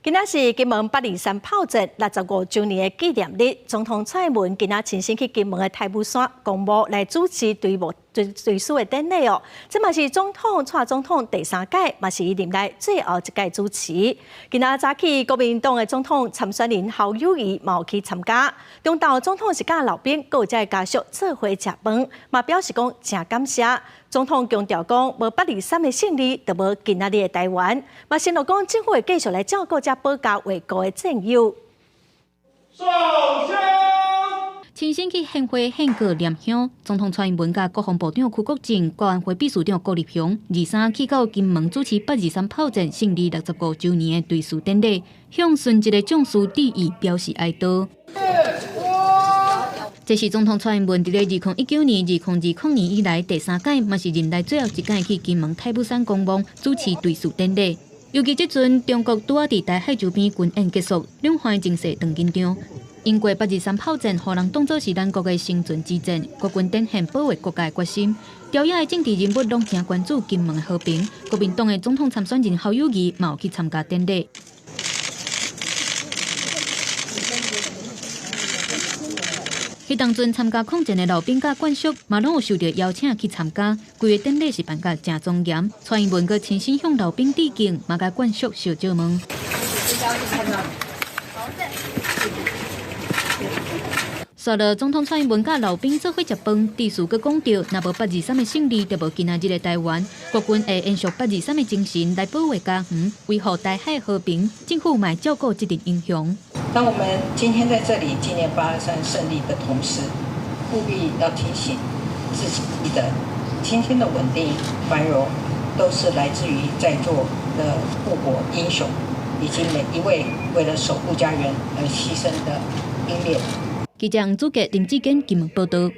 今仔是金門八二三炮戰65週年的紀念日，總統蔡英文今仔親身去金門的太武山公墓來主持追墓追追思的典禮哦。這嘛是總統蔡總統第三屆，嘛是伊任內最後一屆主持。今仔早起，國民黨的總統參選人侯友宜嘛有去參加。中晝總統是佮老兵，閣有遮的家屬做伙食飯，嘛表示講誠感謝。總統強調講，無八二三的勝利，就無今仔日的台灣。嘛承諾講，政府會繼續來照顧遮保家衛國的戰友。親身去獻花獻果念香，總統蔡英文佮國防部長邱國正、國安會秘書長郭立雄，二三去到金門主持八二三炮戰勝利65週年的追思典禮，向殉職的將士致意表示哀悼。這是總統蔡英文佇咧2019年、2020年以來第三屆，嘛是任內最後一屆去金門太武山公墓主持追思典禮。尤其這陣中國拄仔佇台海周邊軍演結束，兩岸情勢當緊張。經過八二三炮戰，予人當作是咱國的生存之戰，國軍展現保衛國家的決心。朝野的政治人物攏誠關注金門的和平。國民黨的總統參選人侯友宜嘛有去參加典禮。彼當陣參加抗戰的老兵佮眷屬，嘛攏有受著邀請去參加。規个典禮是辦甲誠莊嚴，蔡英文閣親身向老兵致敬，嘛共眷屬相借問。煞落總統蔡英文佮老兵做伙食飯，致辭閣講著，若無八二三的勝利，就無今仔日的台灣。國軍會延續八二三的精神來保衛家園，維護台海和平。政府嘛會照顧這陣英雄。當我們今天在這裡紀念八二三勝利的同時，務必要提醒自己的，今天的穩定繁榮，都是來自於在座的護國英雄，以及每一位為了守護家園而犧牲的英烈。記者吳祖傑、林志堅金門報導。